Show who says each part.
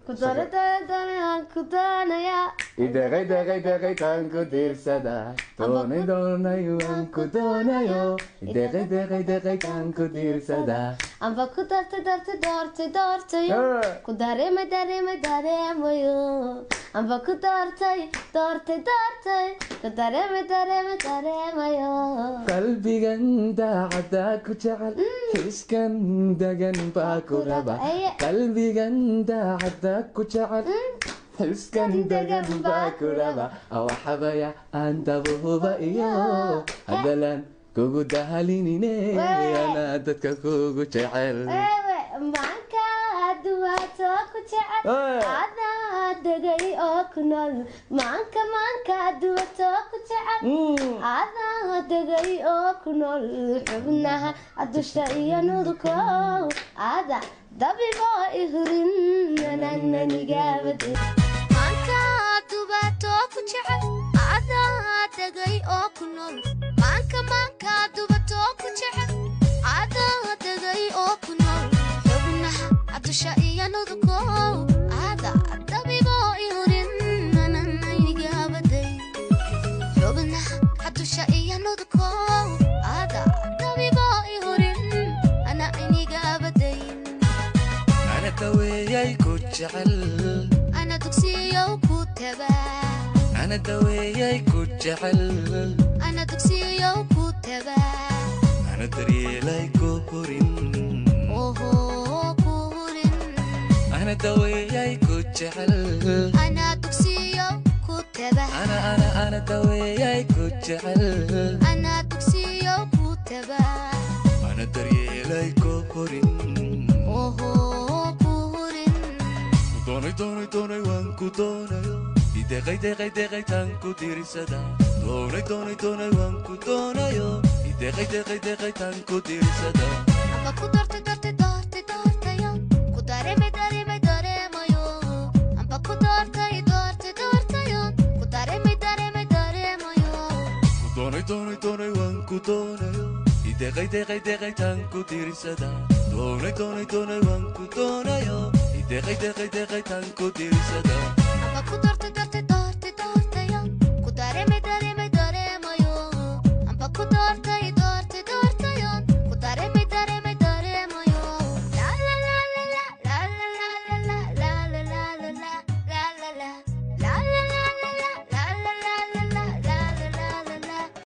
Speaker 1: Ku doonay doonay doonay waan ku doonayaa.
Speaker 2: Ideeqay deeqay deeqay taan ku diirsadaa. Doonay doonay waan ku doonayo. Ideeqay deeqay deeqay taan ku diirsadaa.
Speaker 1: Amba ku doortay doortay doortay doortayo. Ku dareemay dareemay dareemayo. Amba ku doortay doortay doortay. Ku dareemay dareemay dareemayo.
Speaker 2: Qalbigan daacaddaa ku jecel, xiskan dagan baa ku raba. Qalbigan daacaddaa ku jecel, xiskan dagan baa ku raba. Waxabaya aan dabuhuba iyo hadalan kugu dahalinine, anaa dadka kugu jecel.
Speaker 1: Ewe maanka duwaato ku jecel, adaa degay oo ku nool. Maanka maanka duwato ku jecel, adaa degay oo ku nool. Xubnaha dusha iyo nudko ada dabibo ihurin nanananigaabade. Maanka dubato ku jecel, adaa degay oo ku nool. Maanka maanka dubato ku jecel, adaa degay oo ku nool. Xubnaha dusha iyo nudko ada dabibo ihurin nanananigaabade. Xubnaha dusha iyo nudko ada dabibo ihurin ana inigabadayn.
Speaker 2: Ana daweeyay ku jecel,
Speaker 1: ana dugsiyow ku tabaa.
Speaker 2: Ana daweeyay ku jecel,
Speaker 1: ana dugsiyow ku tabaa.
Speaker 2: Ana daryeelay ku hurin,
Speaker 1: oho ku hurin.
Speaker 2: Ana daweeyay ku jecel,
Speaker 1: ana dugsiyow ku tabaa.
Speaker 2: Ana ana ana daweeyay ku jecel,
Speaker 1: ana dugsiyow ku tabaa.
Speaker 2: Ana daryeelay ku hurin,
Speaker 1: oho ku hurin.
Speaker 2: Doonay doonay doonay waan ku doonayo. Ideeqay deeqay deeqay taan ku diirsadaa. Doonay doonay doonay waan ku doonayo. Ideeqay deeqay deeqay taan ku diirsadaa.
Speaker 1: Amba ku doortay doortay doortay doortayo. Ku dareemay dareemay dareemayo. Amba ku doortay doortay doortayo. Ku dareemay dareemay dareemayo.
Speaker 2: Ku doonay doonay doonay waan ku doonayo. Ideeqay deeqay deeqay taan ku diirsadaa. Doonay doonay doonay waan ku doonayo. Ideeqay deeqay deeqay taan ku diirsadaa.